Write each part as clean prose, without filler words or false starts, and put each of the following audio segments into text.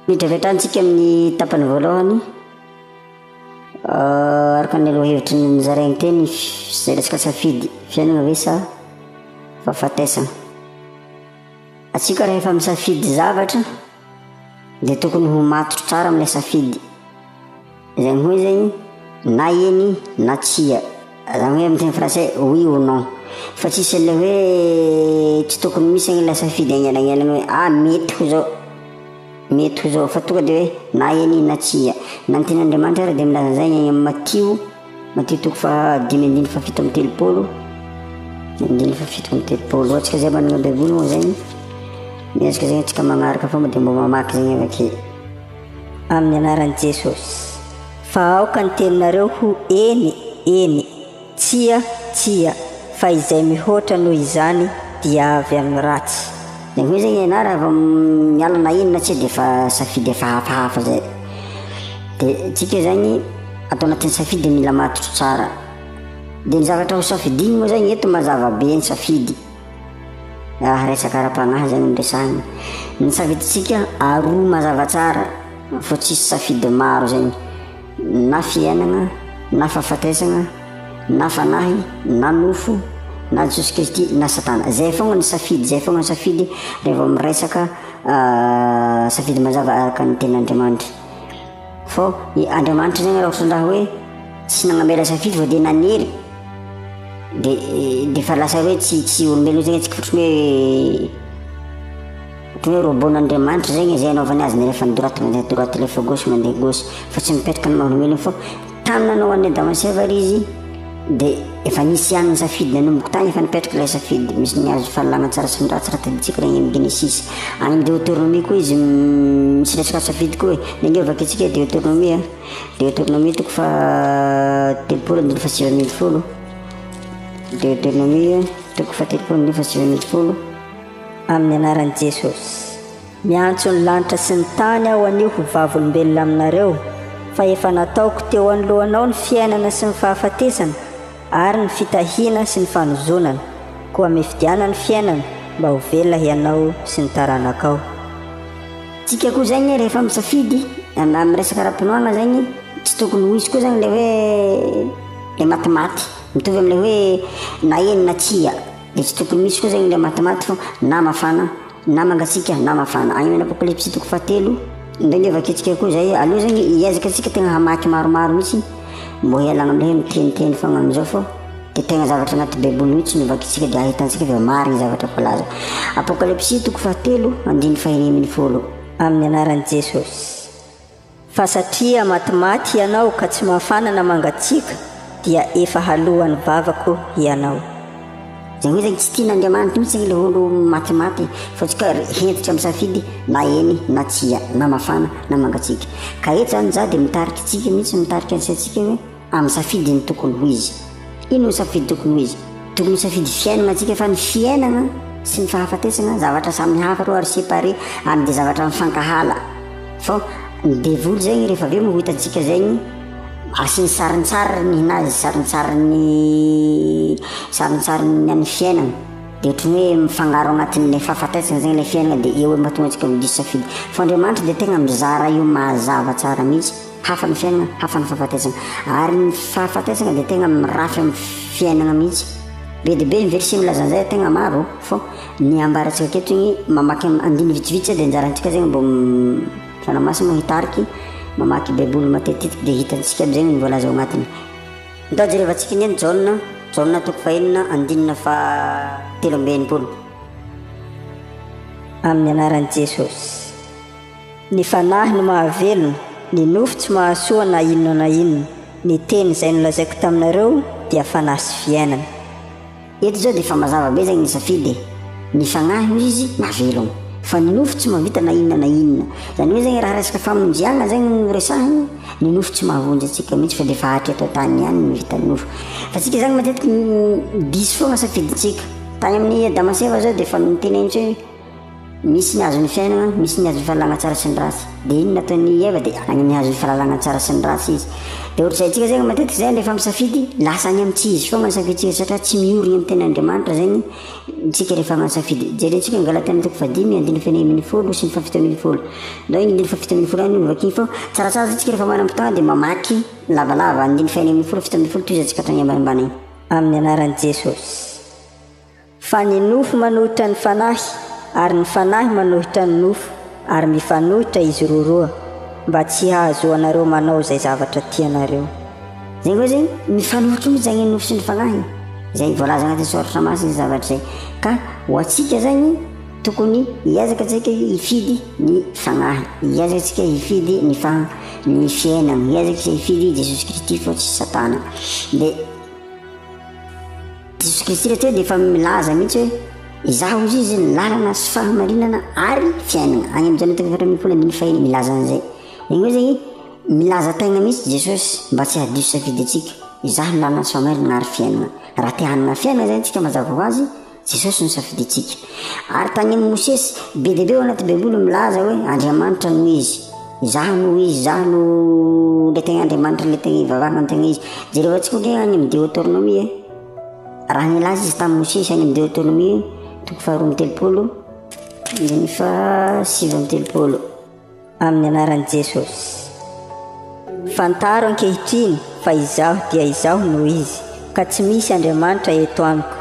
Miditra avy hatrany tsika amin'ny tapany voalohany. Ah, araka ny lohahevitry ny nozarainy teny izay resaka safidy fiainana ve sa fahafatesana. Atsika rehefa misafidy zavatra dia tokony ho matotra tsara amin'ilay safidy. Izany hoe zegny na eny na tsia. Izany hoe amin'ny teny français oui ou non. Fa tsisy an'ilay hoe tsy tokony misy an'ilay safidy agnelagnelany hoe ah mety ho zao, mety ho zao fa tonga dia hoe na eny na tsia. Na ny tenin'Andriamanitra ary dia milaza an'izay any amin'ny Matio, Matio toko fahadimy andininy faha-37, andininy faha-37. Antsika izay manana baiboly moa zegny, miezaka zegny antsika magnaraka fa moa dia mba mamaky zegny avy ake. Amin'ny anaran'i Jesosy. Fa aoka ny teninareo ho eny, eny, tsia, tsia, fa izay mihoatra noho izany dia avy amin'ny ratsy. Zany hoe zegny ianah raha vao miala na ino na tsia de efa safidy efa hafahafa zay. De tsika zagny atao anatin'ny safidy de mila matotra tsara. De ny zavatra ho safidigny moa zagny eto mazava be ny safidy. Raha resaka ara-panahy zany no resahina. Ny safidintsika aroa mazava tsara fa tsisy safidy maro zany. Na fiainana, na fahafatesana, na fanahy, na nofo, na Jesosy Kristy, na Satana. Zay foagna ny safidy, zay foagna ny safidy rehefa miresaka safidy mazava araka ny tenin'Andriamanitra. Fô i Andriamanitra zegny raha ohatra raha hoe tsy nagnamela safidy fa de nanery de de efa lasa hoe tsy tsy olombelogno zegny antsika fa ohatran'ny hoe ohatran'ny hoe robot-n'Andriamanitra zegny zay anaovany azy rehefa ny droite mandeha droite rehefa gauche mandeha gauche fa tsy mipetraka ny maha olombelogno fô tany nanao an'i Adama sy Eva ary izy de efa nisy ihany ny safidy nanomboka tany efa nipetraka ilay safidy misy ny hazo fahalalana tsara sy ny ratsy raha tadidintsika regny amin'ny Genesis any amin'ny Deoteronomia koa izy misy resaka safidy koa e ny ange vakintsika Deoteronomia Deoteronomia toko faha 30 andininy faha 19 Deoteronomia toko faha 30 andininy faha 19 Amin'ny anaran'i Jesosy. Miantso ny lanitra sy ny tany aho anio ho vavolombelona aminareo, fa efa nataoko teo anoloanao ny fiainana sy ny fahafatesana, ary ny fitahiana sy ny fanozonana. Koa mifidiana ny fiainana, mba ho velona hianao sy ny taranakao. Tsika koa zegny rehefa misafidy amin'ny resaka ara-pinoagna zegny tsy tokony ho hisy koa zegny le hoe le matimaty mitovy amle hoe na eny na tsia de tsy tokony misy koa zegny le matimaty fa na mafana na mangatsiaka na mafana. Any amin'ny Apokalypsy toko fahatelo, indray nge vakintsika koa izay, aleo zegny hiezaka antsika tegna hamaky maromaro mihitsy, mbô hialagna amle hoe miteniteny fogna amizao fô de tegna zavatra agnaty baiboly mihitsy no vakintsika de ahitantsika fa marigny zavatra voalaza. Apokalypsy toko fahatelo, andininy fahenina ambin'ny folo. Amin'ny anaran'i Jesosy. Fa satria matimaty hianao ka tsy mafana na mangatsiaka, dia efa haloan'ny vavako hianao. Izany hoe zany tsy tian'Andriamanitra mihitsy zany ilay olo matimaty fa tsy ka hentitra misafidy na eny na tsia na mafana na mangatsiaka. Ka eto zany za dia mitarika antsika mihitsy mitarika ny saintsika hoe amin'ny safidy ny tokony ho izy. Inona ny safidy tokony ho izy? Tokony hisafidy fiainana antsika fa ny fiainana sy ny fahafatesana zavatra samy hafa reo ary séparé ary dia zavatra mifankahala. Fa ny devoly zegny rehefa avy eo moa ho hitantsika zegny asiany sarintsariny hinazy sarintsariny sarintsariny an'ny fiainana dia ohatran'ny hoe mifangaro agnatin'ilay fahafatesana zegny ilay fiainana dia eo mahatonga antsika ho diso safidy. Fa Andriamanitra dia tegna mizara io mazava tsara mihitsy. Hafa ny fiainana, hafa ny fahafatesana. Ary ny fahafatesana dia tegna mirafy amin'ny fiainana mihitsy. Be dia be ny verset milaza an'izay, tegna maro, fô ny ambarantsika aketo igny mamaky andininy vitsivitsy dia anjarantsika zegny mbô Fanahy Masina hitariky mamaky baiboly matetitetika dia hitantsika aby zegny ny voalaza ao agnatiny. Ndao jerevantsika anie ny Jaona, Jaona toko fahenina andininy faha 63. Amin'ny anaran'i Jesosy. Ny fanahy no mahavelona, ny nofo tsy mahasoa na inona na inona. Ny teny izay nolazaiko taminareo dia fanahy sy fiainana. Eto izao dia efa mazava be zegny ny safidy e! Ny fagnahy hoy izy mahavelogno, fa ny nofo tsy mahavita na inona na inona. Zany hoe zegny raha resaka famonjiagna zegny no resahigny, ny nofo tsy mahavonjy antsika mihitsy fa dia efa hatreto an-tany ihany no vitan'ny nofo. Fa tsika zany matetiky diso foagna safidintsika. Tany amin'ny Adama sy Eva zao dia efa notenenitsy hoe. Misy ny hazon'ny fiainana, misy ny hazon'ny fahalalana tsara sy ny ratsy. Dia inona nataon'i Eva? Dia any amin'ny hazon'ny fahalalana tsara sy ny ratsy izy. Dia ohatr'izay antsika zegny matetika zay rehefa misafidy, lasa any amin'ny tsy izy foagna ny safidintsika satria tsy miorigna amin'ny tenin'Andriamanitra zegny tsika rehefa hagnano safidy. Jerentsika ny Galatiana toko fahadimy andininy fahenina ambinifolo sy ny fahafito ambinifolo. Ndao iny andininy fahafito ambinifolo ihany no vakina fa tsaratsara zay tsika rehefa manam-potoagna dia mamaky lavalava andininy fahenina ambinifolo 17 tohizantsika hatrany ambanimbany agny. Amin'ny anaran'i Jesosy. Fa ny nofo manohitra ny fanahy, ary ny fanahy manohitra ny nofo, ary mifanohitra izy roroa, mba tsy hahazoanareo manao izay zavatra tianareo. Zay koa zegny, mifanohitra mihitsy zagny ny nofo sy ny fagnahy, zay voalaza agnatin'ny soratra masina zay zavatra zay. Ka ho antsika zagny, tokony hiezaka antsika hifidy ny fagnahy, hiezaka antsika hifidy ny fa ny fiainagna, hiezaka isika hifidy Jesosy Kristy fa tsy Satana. De Jesosy Kristy rahateo dia efa milaza mihitsy hoe Izaho hozy izy ny lalana sy fahamarinana ary fiainana. Any amin'ny Jaona toko 14 andininy fahiny milaza an'izay. Iny hoe zegny milaza tegna mihitsy Jesosy mba tsy hahadiso safidy antsika. Izaho ny lalana sy fahamarinana ary fiainana. Raha te hanana fiainana zany tsika mazava ho azy, Jesosy no safidintsika. Ary tany amin'i Mosesy, be dia be ao anaty Baiboly milaza hoe Andriamanitra no izy. Izaho no izy, izaho no ilay tegna Andriamanitra, ilay tegna ivavahana ny tegna izy. Jerevantsika ohatra hoe any amin'ny Deoteronomia e. Raha nilaza izy tamin'i Mosesy any amin'ny Deoteronomia, toko faharoa amby telopolo, andininy fahasivy amby telopolo. Amin'ny anaran'i Jesosy. Fantaro ankehitriny fa Izaho dia Izaho no Izy, ka tsy misy Andriamanitra eto amiko.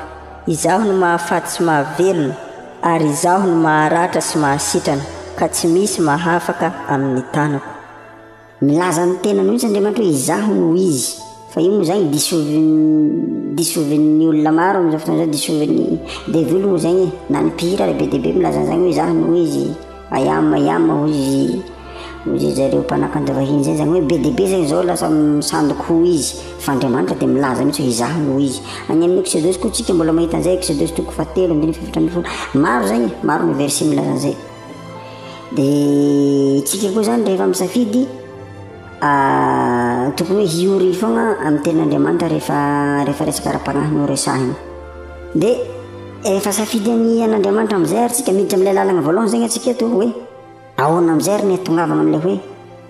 Izaho no mahafaty sy mahavelona, ary Izaho no maharatra sy mahasitrana, ka tsy misy mahafaka amin'ny tanako. Milaza ny tenany mihitsy Andriamanitra hoe Izaho no Izy. Fa io moa zany disovin'ny disovin'ny olona maro amin'izao fotoana izao, disovin'ny devoly moa zany e, na ny mpihira ary be dia be milaza an'izany hoe Izaho no Izy, I am, I am hoy izy hoy zareo mpanakanto vahiny zay, zany hoe be dia be zany izao lasa misandoka ho izy, fa Andriamanitra dia milaza mihitsy hoe Izaho no Izy. Any amin'ny Eksodosy koa tsika mbola mahita an'izay, Eksodosy toko fahatelo andininy fahefatra ambin'ny folo, maro zany e, maro ny verset milaza an'izay. Dia tsika koa zany rehefa misafidy tokony hoe hiory foagna amin'ny tenin'Andriamanitra rehefa rehefa resaka ara-panahy no resahina. Dia rehefa safidy ny an'Andriamanitra amin'izay ary tsika miditra amin'ilay lalana voalohany zegny atsika eto hoe ahoana amin'izay ary ny hatongavana amin'ilay hoe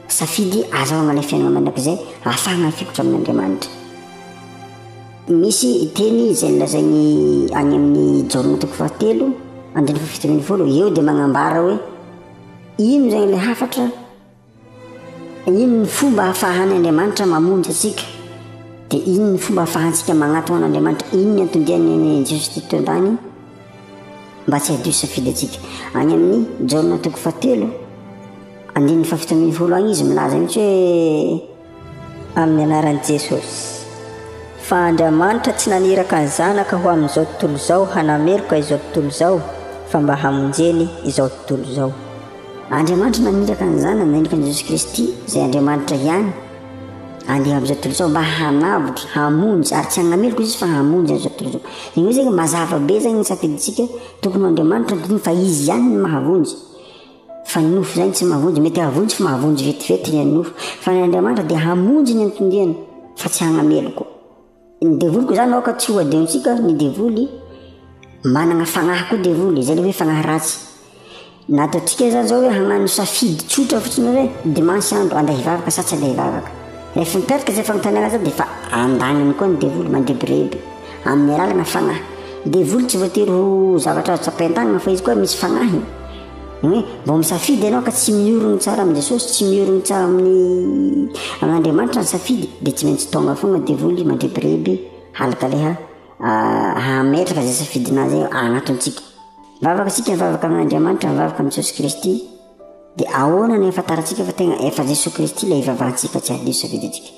safidy azahoana ilay fiainana mandrakizay ahafahana mifikitra amin'Andriamanitra. Misy teny izay nolazainy any amin'ny Jaona toko fahatelo, andininy faha 17, eo dia magnambara hoe ino izany ilay hafatra, ino ny fomba ahafahan' Andriamanitra mamonjy antsika, dia ino ny fomba ahafahantsika magnatona an'Andriamanitra, ino ny anton-dian'i Jesosy teto an-tany mba tsy hadio safidy antsika. Any amin'ny Jaona toko fahatelo, andininy faha 17 agny izy milaza mihitsy hoe Amin'ny anaran'i Jesosy. Fa Andriamanitra tsy naniraka ny Zanaka ho amin'izao tontolo izao hanameloka izao tontolo izao, fa mba hamonjeny izao tontolo izao. Andriamanitra naniraka ny Zanany, naniraka an'i Jesosy Kristy, izay Andriamanitra ihany, handeha amin'izao tontolo izao mba hanavotra, hamonjy, ary tsy hanameloka Izy fa hamonjy an'izao tontolo izao. Izany hoe zegny mazava be zegny ny safidintsika, tokony ho Andriamanitra no tokony fa Izy ihany no mahavonjy. Fa ny nofo izany tsy mahavonjy, mety hahavonjy fa mahavonjy vetivety ny nofo. Fa ny Andriamanitra dia hamonjy ny anton-diany fa tsy hagnameloko. Ny devoly koa zany aoka tsy ho adinontsika, ny devoly managna fagnahy koa devoly, zay le hoe fagnahy ratsy. Na ataontsika zany zao hoe hagnano safidy tsotra fotsiny hoe dimanche andro andeha hivavaka sa tsy andeha hivavaka. Rehefa mipetraka zay fanontaniana zay dia efa andaniny koa ny devoly mandrebireby amin'ny alalana fagnahy. Devoly tsy voatery ho zavatra azo tsapain-tagnana fa izy koa misy fagnahy. Ny hoe vao misafidy ianao ka tsy miorina tsara amin'i Jesosy, tsy miorina tsara amin'ny amin'Andriamanitra ny safidy, dia tsy maintsy tonga foana devoly mandrebireby, halokaleha, hametraka izay safidinao izay anatintsika. Mivavaka isika, mivavaka amin'Andriamanitra, mivavaka amin'i Jesosy Kristy, dia ahoana no ahafantarantsika fa tegna efa Jesosy Kristy ilay ivavahantsika fa tsy hadiso safidintsika.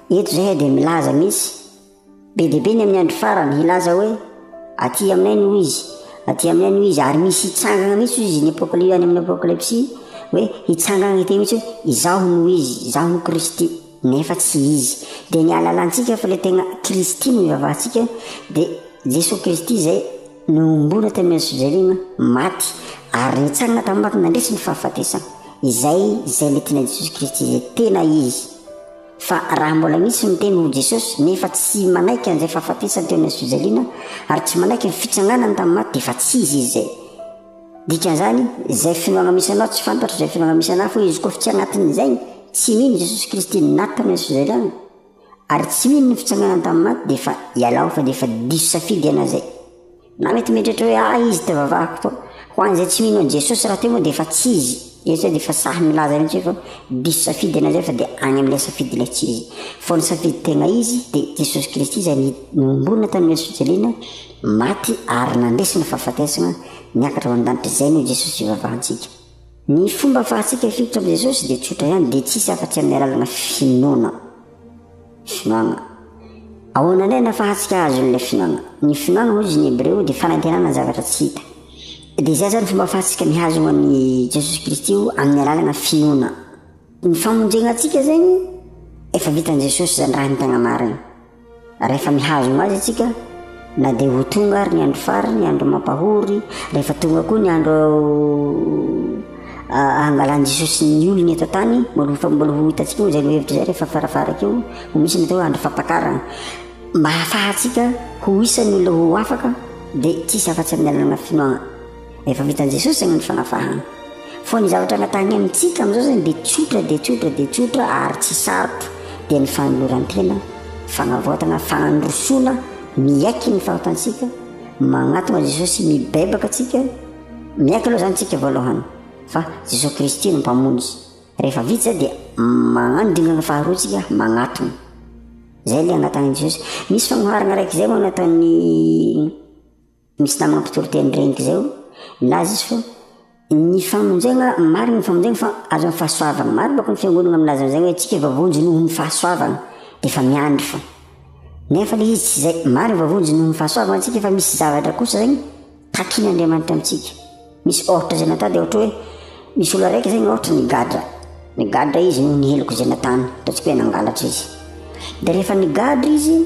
Eto zahay dia milaza mihitsy Be dia be ny amin'ny andro farany hilaza hoe, Aty aminay no izy, aty aminay no izy, ary misy hitsangana mihitsy hoy izy ny Apokaly any amin'ny Apokalypsy hoe hitsangana hiteny mihitsy hoe izaho no izy, izaho no Kristy, nefa tsy izy. Dia ny ahalalantsika fa ilay tegna Kristy no ivavahantsika dia Jesoa Kristy izay nohomboana tamin'ny hazo fijaliana, maty, ary nitsangana tamin'ny maty nandresy ny fahafatesana. Izay izay ilay tena Jesosy Kristy izay tena izy. Fa raha mbola misy miteny ho Jesosy nefa tsy manaiky an'izay fahafatesany teo amin'ny hazofijaliana ary tsy manaiky ny fitsanganany tamin'ny maty dia efa tsy izy izy izay. Dikan'izany, izay finoagna misy anao tsy fantatro izay finoagna misy anah fô izy koa tsy agnatin'izay, tsy mino Jesosy Kristy naty tamin'ny hazofijaliagna, ary tsy mino ny fitsanganany tamin'ny maty dia efa ialao fa dia efa diso safidy ianao izay. Na mety mieritreritra hoe ah izy tivavahako tao. Ho an'izay tsy mino an'i Jesosy rahateo moa dia efa tsy izy. Eo zay dia efa sahy milaza mihitsy hoe fa diso safidy ianao izay fa dia any amin'ilay safidy ilay tsy izy. Fa ny safidy tegna izy dia Jesosy Kristy izay nohomboana tamin'ny hazofijaliana, maty ary nandresy ny fahafatesana, niakatra ho an-danitra. Izay no Jesosy ivavahantsika. Ny fomba ahafahantsika hifiditra amin'i Jesosy dia tsotra ihany, dia tsisy afa-tsy amin'ny alalana finoana. Finoana. Ahoana indray no ahafahantsika hahazo an'ilay finoana? Ny finoana, hoy izy ny Hebreo, dia fanantenana ny zavatra tsy hita. Dia izay izany fomba ahafahantsika mihazo an'i Jesosy Kristy io amin'ny alalana finoana. Ny famonjena antsika izany efa vitan'i Jesosy izany raha ny tegna marina. Rehefa mihazona azy isika, na dia ho tonga ary ny andro farany, andro mampahory, rehefa tonga koa ny andro hangalan'i Jesosy ny olony eto an-tany, mbola ho mbola ho hitantsika moa izay lohevitra izay rehefa farafaraka eo, ho misy ny atao hoe andro fampakarana. Mba hahafahantsika ho isan'ny olona ho afaka dia tsisy afa-tsy amin'ny alalan'ny finoana. Efa vitan'i Jesosy zany ny fanafahana. Fa ny zavatra angatahiny amintsika amin'izao zany dia tsotra dia tsotra dia tsotra ary tsy sarotra dia ny fanoloran-tena, fagnavaotana, fagnandrosoana, miaiky ny fahotantsika, magnatona an'i Jesosy, mibebaka antsika, miaiky aloha zany tsika voalohany fa Jesosy Kristy no Mpamonjy. Rehefa vita zay dia magnano dingana faharoa tsika, magnatona. Zay le angatahin'i Jesosy. Misy fagnoharana raiky zay moa nataon'ny Misy namana mpitory teny reniko izay o, milaza izy fa ny famonjena, marina ny famonjena fa azo amin'ny fahasoavana. Maro bako ny fiangonana milaza an'izay hoe tsika voavonjy noho ny fahasoavana, dia efa miandry fa. Nefa le izy tsy izay, marina voavonjy noho ny fahasoavana tsika fa misy zavatra kosa zany takin'Andriamanitra amintsika. Misy ohatra izay natao dia ohatra hoe misy olona raika zany ohatra nigadra. Nigadra izy noho ny heloka izay nataony, ataontsika hoe nangalatra izy. Dia rehefa nigadra izy,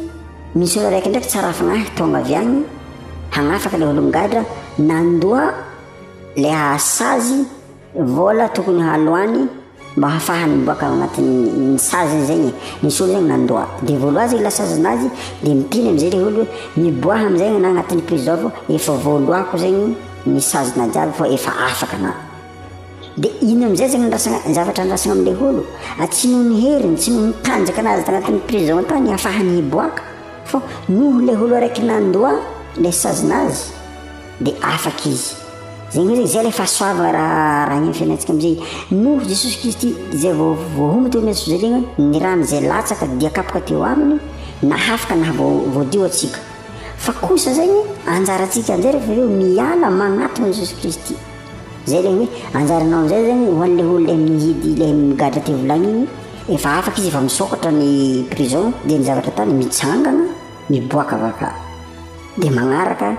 misy olona raika ndraiky tsara fagnahy tonga avy agny hagnafaka ilay olo migadra, nandoa ilay hahasazy vola tokony haloany mba hahafahany miboaka ao anatin'ny ny saziny zegny e. Nisy olo zegny nandoa. Dia voaloha zegny lasa sazinazy, dia miteny amizay le olo hoe miboaha amizay anà agnatin'ny prison fô efa voaloako zegny ny sazina jiaby fô efa afaka anà. Dia ino amizay zegny andrasagna, zavatra andrasagna amle olo? A tsy noho ny heriny, tsy noho ny tanjaka anazy tagnatin'ny prison tagny ahafahany hiboaka fô noho le olo araiky nandoa le sazinazy. Dia afaka izy. Zegny hoe zegny, zay le fahasoavagna raha raha ny fiainantsika amizay. Noho Jesosy Kristy izay vao voahombo teo amin'ny hazo fijaliagna, ny rano izay latsaka dia kapoka teo aminy, nahafaka nahavoadio antsika. Fa kosa zegny, anjarantsika amizay rehefa avy eo miala magnatona Jesosy Kristy. Zay le hoe anjaranao amizay zegny ho an'le olo le mihidy le migadra teo vilagny igny, efa afaka izy efa misokatra ny prison, dia ny zavatra ataony mitsangana, miboaka avy akà. Dia magnaraka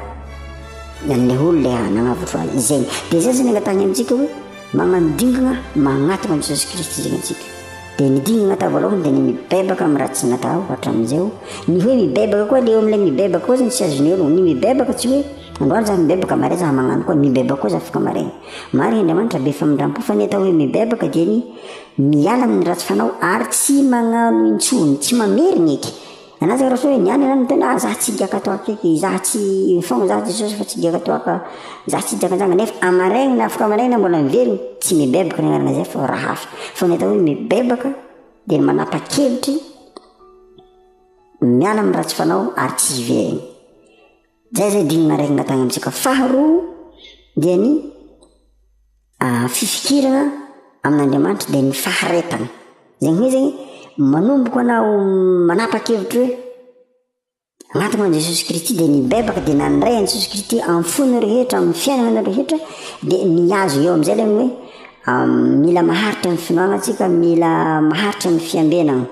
an'ilay olona ilay nagnavotra azy. Izay. Dia izay zany angatahiny amintsika hoe magnano dingana magnatona an'i Jesosy Kristy zegny antsika. Dia ny dingana atao voalohany dia ny mibebaka amin'ny raha tsy natao hatramin'izay. Ny hoe mibebaka koa le eo amin'ilay mibebaka koa zany tsy azon'ny olona. Ny mibebaka tsy hoe androany za mibebaka maraina za magnano koa mibebaka koa za afaka maraina. Marina Andriamanitra be famindram-po fa ny atao hoe mibebaka dia ny miala amin'ny ratsy fanao ary tsy magnano intsony, tsy mamerina eky. Anah zao raha hoe niany anah niteny ah za tsy higiaka toaka eky, za tsy mifogno za Jesosy fa tsy higiaka toaka, za tsy hijanganjanga nefa amaraigny na afaka maraigny mbola mivelogno tsy mibebaka ny anarana zay fa raha hafa. Fa ny atao hoe mibebaka dia ny manapa-kevitry miala amin'ny ratsy fanao ary tsy hiverigny. Zay zay dinana raiky angatahigny amintsika. Faharoa dia ny fifikirana amin'Andriamanitra dia ny faharetana. Zegny hoe zegny manomboka anao manapa-kevitra hoe agnatona an'i Jesosy Kristy dia nibebaka dia nandray an'i Jesosy Kristy amin'ny fony rehetra, amin'ny fiainana rehetra dia mihazo eo amin'izay ilay hoe mila maharitra amin'ny finoana antsika, mila maharitra amin'ny fiambenana.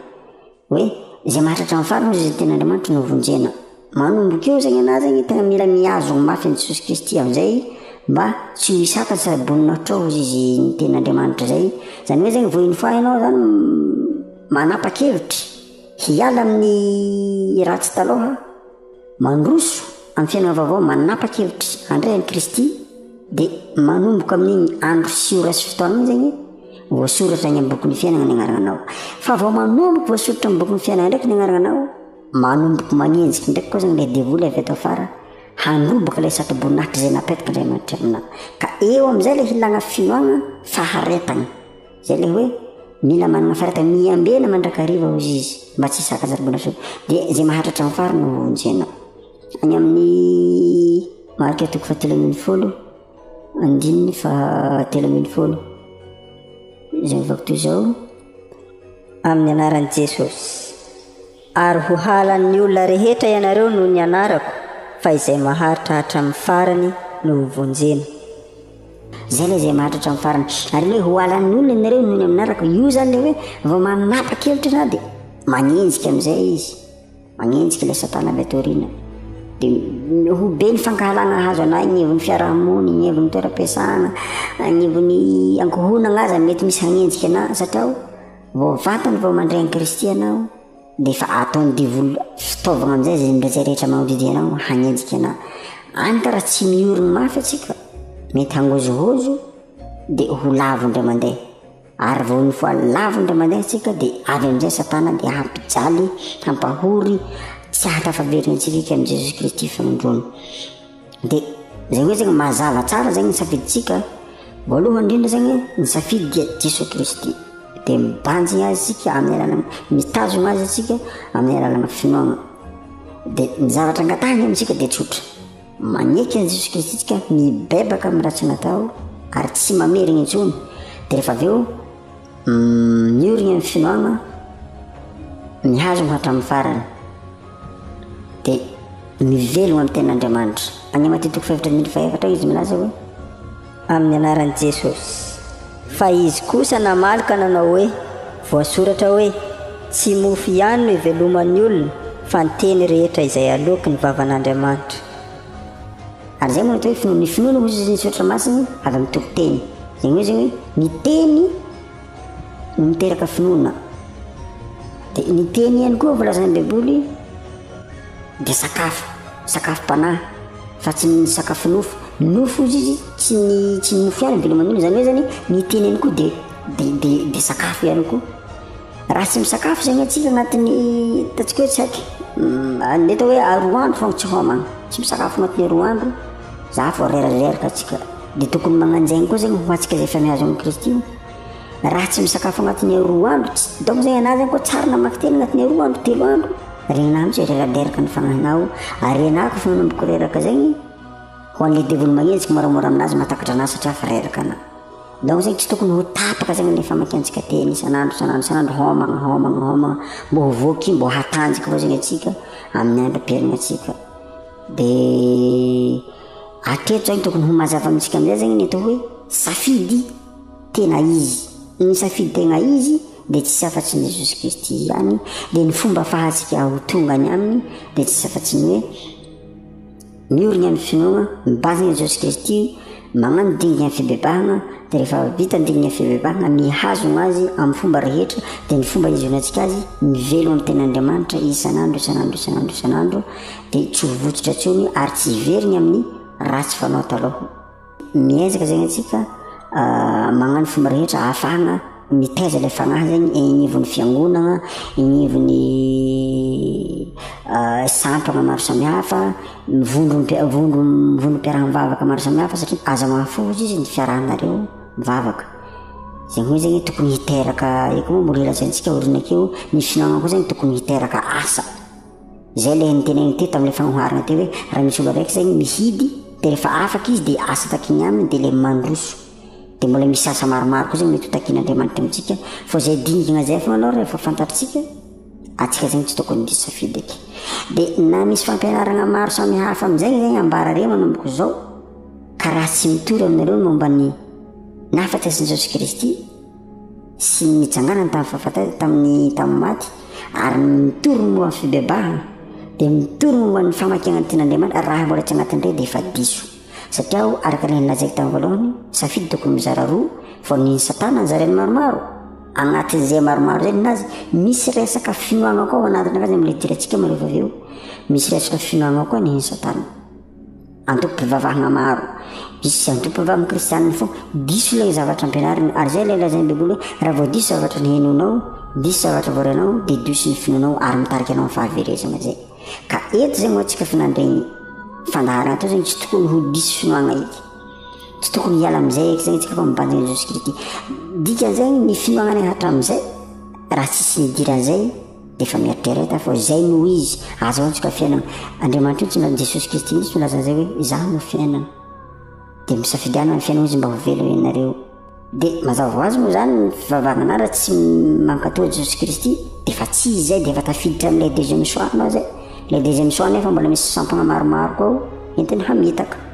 Hoe izay mahatratra amin'ny farany hoy izy ny tenin'Andriamanitra no vonjena. Manomboka eo zegny anah zegny tegna mila mihazogno mafy an'i Jesosy Kristy amizay mba tsy ho hisaka tsy boninahitra hozy izy ny tenin'Andriamanitra zay. Zany hoe zegny vao une fois ianao zany manapa-kevitry hiala amin'ny ratsy taloha, mandroso amin'ny fiainana vaovao, manapa-kevitry handray an'i Kristy de manomboka amin'igny andro sy ora sy fotoana igny zegny voasoratra agny amin'ny bokin'ny fiainana ny agnaranao. Fa vao manomboka voasoratra amin'ny bokin'ny fiainana ndraiky ny agnaranao, Manomboka magnenjiky ndraiky koa zany le devoly avy ato afara handrobaka ilay satroboninahitra izay napetrak'Andriamanitra aminà. Ka eo amin'izay ilay hilàna finoagna faharetagna. Izay ilay hoe mila manana faharetagna, miambena mandrakariva hozy izy mba tsy hisaka satroboninahitra. Dia izay maharitra hatramin'ny farany no hovonjena. Any amin'ny Marka toko fahatelo ambinifolo, andininy fahatelo ambinifolo. Izay mivaky toy izao. Amin'ny anaran'i Jesosy. Ary ho halan'ny olona rehetra ianareo noho ny anarako, fa izay maharitra hatramin'ny farany no hovonjena. Izay ilay izay maharitra hatramin'ny farany. Ary ilay hoe ho halan'ny olona ianareo noho ny amin'ny anarako, io izany ilay hoe vao manapa-kevitra ianao dia manenjika amin'izay izy. Manenjika ilay satana avy ato aoriana. Dia ho be ny fankahalana hahazo anay agnivon'ny fiarahamonina, agnivon'ny toeram-piasana, agnivon'ny ankohonana aza mety misy hagnenjika anah satria vao vantany vao mandray an'i Kristy ianao dia efa ataon'ny devoly fitaovana amin'izay izay izay rehetra manodidy anao hagnenjika anah. Any ka raha tsy miorina mafy antsika mety hangozohozo dia ho lavo indray mandeha. Ary vao nifoha lavo indray mandeha isika dia avy amin'izay Satana dia hampijaly, hampahory, tsy hahatafaverina antsika eky amin'i Jesosy Kristy fanindroany. Dia izay hoe zegny mazava tsara zegny ny safidintsika. Voalohany indrindra zegny ny safidy dia Jesosy Kristy. Dia mibanjigna azy isika amin'ny alalan'ny mitazona azy isika amin'ny alalan'ny finoana. Dia ny zavatra angatahiny amintsika dia tsotra. Maneky an'i Jesosy Kristy tsika, mibebaka amin'ny ratsy natao ary tsy mamerina intsony. Dia rehefa avy eo miorina amin'ny finoana, mihazona hatramin'ny farany. Dia mivelona amin'ny tenin'Andriamanitra. Any Matio toko fahefatra andininy fahefatra izy milaza hoe. Amin'ny anaran'i Jesosy. Fa izy kosa namaly ka nanao hoe, Voasoratra hoe, Tsy mofo ihany no iveloman'ny olona, fa ny teny rehetra izay aloaky ny vavan'Andriamanitra. Ary izay moa no atao hoe finoana. Ny finoana hoy izy ny soratra masina avy amin'ny toriteny. Izany hoe izany hoe ny teny no miteraka finoana. Dia ny teny ihany koa voalazan'ny Baiboly dia sakafo, sakafom-panahy fa tsy ny sakafo nofo. Nofo hozy izy tsy ny tsy ny mofo ihany no iveloman'ny olona. Izany hoe izany ny teny ihany koa dia dia dia dia sakafo ihany koa. Raha tsy misakafo zegny antsika agnatin'ny ataontsika hoe tsy haiko mety hoe roa andro fogna tsy homagna, tsy misakafo agnatin'ny roa andro, za vao rerareraka antsika, de tokony magnanjegny koa zegny ho antsika zay efa mihazo an'i Kristy io, raha tsy misakafo agnatin'ny roa andro, tsy donc zegny anah zegny koa tsara namaky teny agnatin'ny roa andro, telo andro, regninah mihitsy hoe reraderaka ny fagnahinao, ary anah koa fa manomboka reraka zegny, ho an'le devoly magnenjiky moramora aminazy mahatakatra anazy satria fa reraka anah. Donc zegny tsy tokony ho tapaka zegny le famakiantsika teny isan'andro isan'andro isan'andro homagna homagna homagna mbô ho voky mbô hatanjaka avao zegny atsika amin'ny androm-piainagnantsika. De hatreto zegny tokony ho mazava amintsika amizay zegny ny atao hoe safidy tena izy. Ny safidy tegna izy de tsisy afa-tsy ny Jesosy Kristy ihany, de ny fomba afahantsika ho tonga any aminy de tsisy afa-tsy ny hoe Miorina amin'ny finoana, mibahana an'i Jesosy Kristy, magnano dingana fibebahana, dia rehefa vita ny dingana fibebahana, mihazona Azy amin'ny fomba rehetra, dia ny fomba hihazonantsika Azy, mivelona amin'ny tenin'Andriamanitra isan'andro, isan'andro, isan'andro, isan'andro, dia tsy ho votsotra intsony ary tsy hiverina amin'ny ratsy fanao taloha. Miezaka zegny antsika magnano fomba rehetra ahafahagna mitaiza ilay fagnahy zegny eny agnivon'ny fiangonagna, agnivon'ny sampagna maro samihafa, vondrom- vondrom- vondrom-piaraha-mivavaka maro samihafa satria aza mahafoy hozy izy ny fiarahanareo mivavaka. Zegny hoe zegny tokony hiteraka, eo koa moa mbola hilazaintsika aoriana akeo, ny finoagna koa zegny tokony hiteraka asa. Izay ilay noteneniko teo tamin'ilay fagnoharana teo hoe raha misy olo araiky zegny mihidy dia rehefa afaka izy dia asa takiany aminy dia ilay mandroso. Dia mbola misy asa maromaro koa zegny mety ho takian'Andriamanitra amintsika fa izay dingana izay foana aloha rehefa fantatritsika atsika zegny tsy tokony diso safidy eky. Dia na misy fampianarana maro samihafa amin'izay zegny ambara re manomboka izao ka raha tsy mitory aminareo ny momba ny nahafatesan'i Jesosy Kristy sy ny nitsanganany tamin'ny fahafatesana tamin'ny tamin'ny maty ary mitory momba ny fibebahana dia mitory momba ny famakiana ny tenin'Andriamanitra raha mbola tsy anatin'ireo dia efa diso satria aho araka ilay nolazaiko tamin'ny voalohany safidy tokony mizara roa vao ny satana ny zarainy maromaro anatin'izay maromaro izay ninazy misy resaka finoana koa ao anatiny azy amin'ilay idirantsika mareo avy eo misy resaka finoana koa ny satana Antokom-pivavahana maro. Misy antokom-pivavahana kristianina fo diso ilay zavatra ampianariny ary izay ilay lazain'ny Baiboly hoe raha vao diso zavatra nihenoanao, diso zavatra voarainao dia diso ny finoanao ary mitarika anao amin'ny fahaverezana izay. Ka eto izay moa tsika finandregny. Fandaharana atao zegny tsy tokony ho diso finoagna eky. Tsy tokony hiala amizay eky zegny tsika fa mibanjigna an'i Jesosy Kristy. Dikan'izay ny finoagnanay hatramizay raha tsisy nidiran'izay de efa mieritrereta fa zay no izy, aza antsika fiainana. Andriamanitra mihitsy no Jesosy Kristy mihitsy no nilaza an'izay hoe izaho no fiainana. De misafidiana ny fiainana izy mba ho velona ianareo. De mazava ho azy moa zany ny fivavahana raha tsy mankatò Jesosy Kristy de efa tsy izy zay de efa tafiditra amin'ilay deuxième choix anao zay. Ilay deuxième choix nefa mbola misy sampagna maromaro koa ao entiny hamitaka.